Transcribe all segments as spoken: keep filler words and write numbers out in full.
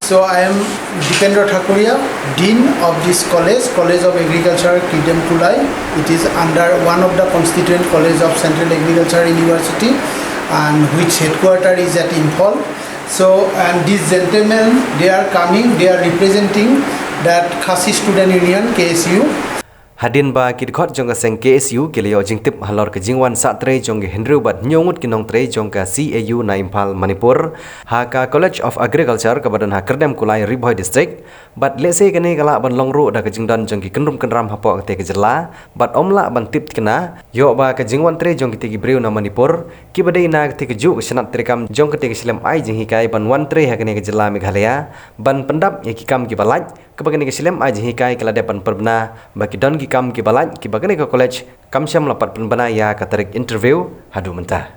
So I am Dipendra Thakuria, Dean of this college, College of Agriculture, Kidem Kulai. It is under one of the constituent college of Central Agriculture University, and which headquarter is at Imphal. So, and these gentlemen, they are coming, they are representing that Khasi Student Union, K S U. Hadien ba ki dkhot jong ka seng K S U ki la ïoh jingtip halor ka jingwan sah trei jong ki hynriew bad hynñiew ngut ki nongtrei jong ka C A U na Imphal, Manipur, ha ka College of Agriculture kaba don ha Kyrdem Kulai, Ri Bhoi District, bad lehse kane ka lah ban long ruh da ka jingdon jong ki kynrum kynram hapoh katei ka jylla, bad ym lah ban tip thikna ïoh ba ka jingwan trei jong kitei ki briew na Manipur kiba dei na katei ka juh ka shnat treikam jong katei ka shlem ai jinghikai ban wan trei ha kane ka jylla Meghalaya ban pyndap ïa ki kam kiba lait, kaba kane ka shlem ai jinghikai ka la dep ban pynbna ba ki don ki kam kiba lait kiba kane ka college kam shym la pat pynbna ïa ka tarik interview haduh mynta.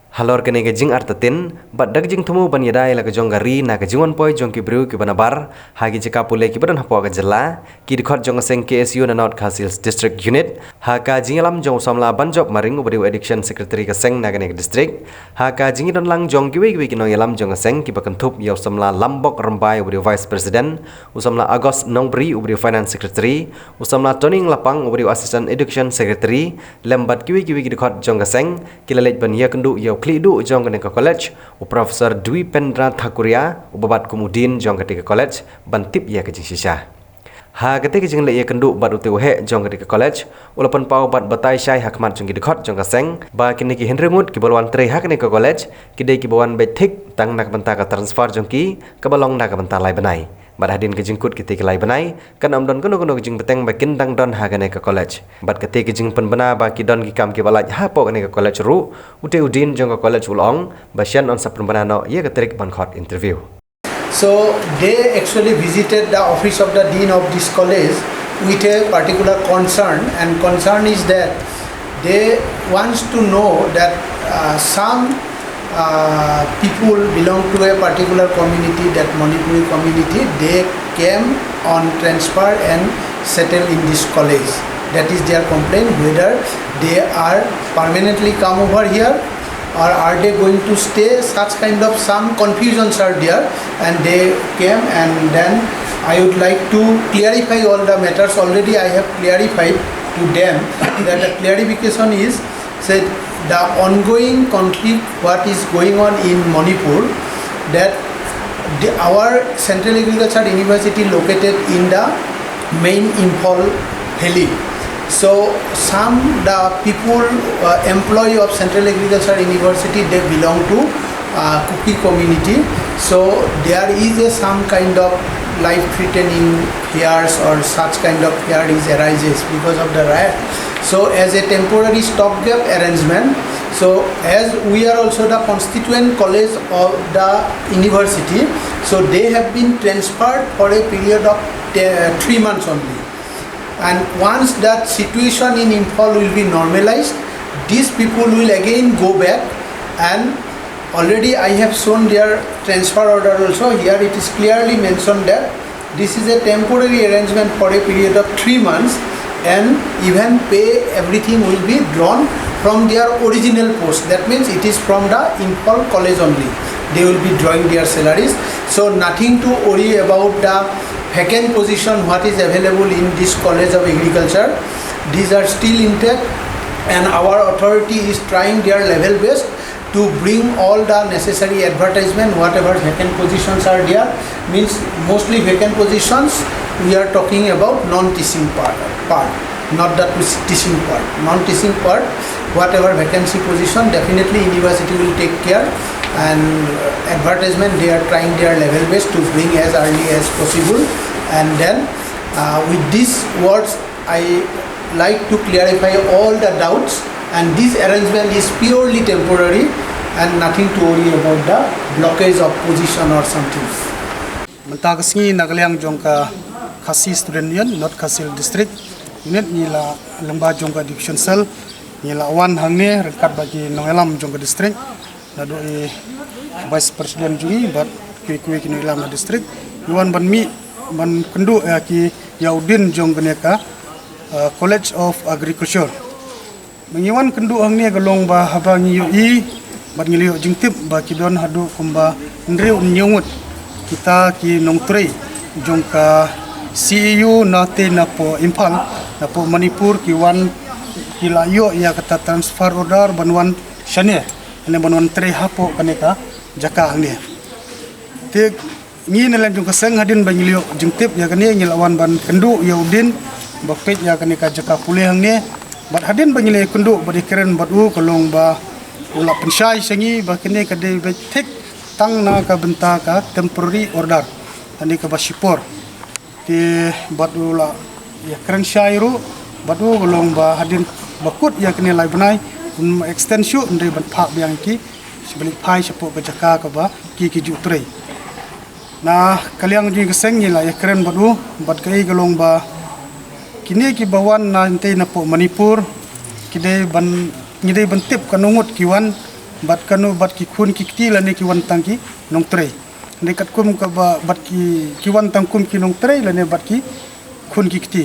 Halor kane ka jingartatien bad da ka jingthmu ban ïada ïa la ka jong ka ri na ka jingwan poi jong ki briew kiba nabar ha ki jaka pule kiba don hapoh ka jylla, ki dkhot jong ka seng K S U na North Khasi Hills District Unit, ha ka jingïalam jong u samla Banjop Maring uba dei u Education Secretary ka seng na kane ka district, ha ka jingïadon lang jong kiwei kiwei ki nongïalam jong ka seng kiba kynthup ïa u samla Lambok Rymbai uba dei u Vice President, u samla August Nongbri uba dei u Finance Secretary, u samla Toning Lapang uba dei u Assistant Education Secretary, lem bad kiwei kiwei ki dkhot jong ka seng, ki la leit ban ïakynduh ïa u khlieh duh jong kane ka college, u Professor Dipendra Thakuria, uba bat kum u dean jong katei ka college, ban tip ïa ka jingshisha. Ha katei ka jingleit ïakynduh bad utei u heh jong katei ka college, u la pynpaw bad batai shai ha khmat jong ki dkhot jong ka seng ba kine ki hynriew ngut kiba la wan trei ha kane ka college ki dei kiba wan beit thik tang na ka bynta ka transfer jong ki kaba long na ka bynta lai bnai. Bad hadien ka jingkut kitei ki lai bnai kan ym don kano kano ka jingbteng ba kin dang don ha kane ka college. Bad katei ka jingpynbna ba ki don ki kam kiba lait hapoh kane ka college ruh, utei u dean jong ka college u la ong ba shen yn sa pynbna noh ïa ka tarik ban khot interview. So they actually visited the office of the dean of this college with a particular concern, and concern is that they wants to know that uh, some uh, people belong to a particular community, that Manipuri community, they came on transfer and settle in this college. That is their complaint, whether they are permanently come over here or are they going to stay? Such kind of some confusions are there, and they came, and then I would like to clarify all the matters. Already I have clarified to them that the clarification is, said, the ongoing conflict what is going on in Manipur, that the, our Central Agriculture University located in the main Imphal Valley. So some the people uh, employee of Central Agriculture University, they belong to uh, Kuki community. So there is a some kind of life-threatening fears or such kind of fear is arises because of the riot. So as a temporary stopgap arrangement, so as we are also the constituent college of the university, so they have been transferred for a period of te- three months only. And once that situation in Imphal will be normalized, these people will again go back, and already I have shown their transfer order also. Here it is clearly mentioned that this is a temporary arrangement for a period of three months, and even pay, everything will be drawn from their original post. That means it is from the Imphal college only. They will be drawing their salaries. So nothing to worry about the vacant position what is available in this College of Agriculture. These are still intact, and our authority is trying their level best to bring all the necessary advertisement, whatever vacant positions are there. Means mostly vacant positions, we are talking about non-teaching part, part, not the teaching part. Non-teaching part, whatever vacancy position, definitely university will take care, and advertisement, they are trying their level best to bring as early as possible. And then uh, with these words, I like to clarify all the doubts, and this arrangement is purely temporary and nothing to worry about the blockage of position or something. Mynta ka sngi na ka liang jong ka Khasi Student Union, North Khasi Hills District Unit, ngi la lyngba jong ka Education Cell, ngi la wan hangne ryngkat bad ki nongïalam jong ka district, naduh i Vice President jong ngi bad kiwei kiwei ki nongïalam na district. Ngi wan ban mih ban kynduh ïa ki, ïa u dean jong kane ka uh, College of Agriculture. Ba ngi wan kynduh hangne ka long ba haba ngi ïohi bad ngi la ïoh jingtip ba ki don haduh kumba hynriew hynñiew ngut Kita ki nongtrei jong ka C E U na te na po Imphal, na po Manipur ki wan ki la ïoh ïa kata transfer order ban wan shane, ne ban wan trei hapoh kane ka jaka hangne. Te ngi na lem jong ka seng hadien ba ngi ïoh jingtip ïa kane ngi la wan ban kynduh ïa u dien ba peit ïa kane ka jaka pule hangne. Bad hadien ba ngi la kynduh bad ïakren bad u ka long ba u la pynshai sha ngi ba kane ka dei beit thik tang na ka bynta ka temporary order, tang kaba shipor. Te bad u la ïakren shai ruh bad u ka long ba hadien ba kut ïa kane lai bnai un extend shuh, un dei ban phah biang ki sha ba leit phai shapoh ka jaka kaba ki ki ju trei. Na ka liang jong ka seng ngi la ïakren bad u bad kaei ka long ba kine kiba wan na nte na po Manipur ki dei ban, ngi dei ban tip kano ngut ki wan bad kano bad ki khun ki kti lane ki wan tang ki nongtrei. Hynrei katkum kaba bad ki, ki wan tang kum ki nongtrei lane bad ki khun ki kti.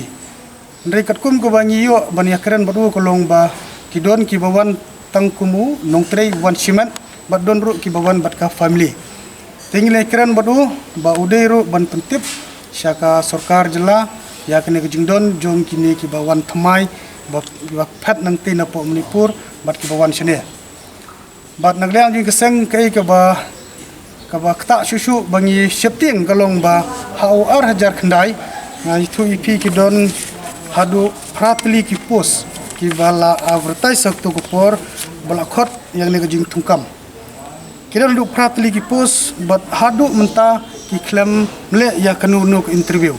Hynrei katkum kaba ngi ïoh ban ïakren bad u ka long ba ki don kiba wan tang kum u nongtrei wan shimet bad don ruh kiba wan bad ka family. Te ngi la ïakren bad u ba u dei ruh ban pyntip sha ka sorkar jylla ïa kane ka jingdon jong kine kiba wan thymmai ba, ba phet nangte na po Manipur bad kiba wan shane. Bad na ka liang jong ka seng kaei kaba, kaba ktah shuh shuh ba ngi sheptieng ka long ba ha u ar hajar khyndai nga ïathuh ïa phi ki don haduh phra tylli ki post kiba la advertise ha kato ka por ba la khot ïa kane ka jingthungkam. Ki don haduh phra tylli ki post bad haduh mynta ki khlem leh ïa kano kano ka interview.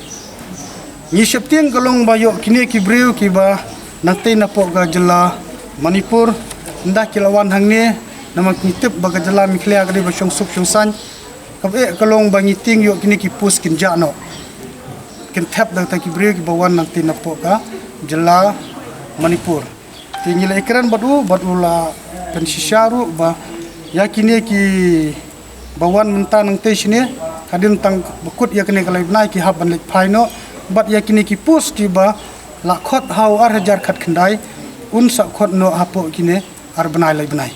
Ngi sheptieng ka long ba ïoh kine ki briew kiba nangte na po ka jylla Manipur, ynda ki la wan hangne, namar ngi tip ba ka jylla Meghalaya ka dei ba shong suk shong saiñ. Kaba eh ka long ba ngi tieng ïoh kine ki post kin jah noh, kin thep da kita ki briew kiba wan nangte na po ka jylla Manipur. Te ngi la ïakren bad u bad u la pynshisha ruh ba ïa kine kiba wan mynta nangte shane, hadien tang ba kut ïa kane ka lai bnai ki hap ban leit phai noh, bad ïa kine ki post kiba la khot ha u ar hajar khatkhyndai un sa khot noh hapoh kine ar bnai lai bnai.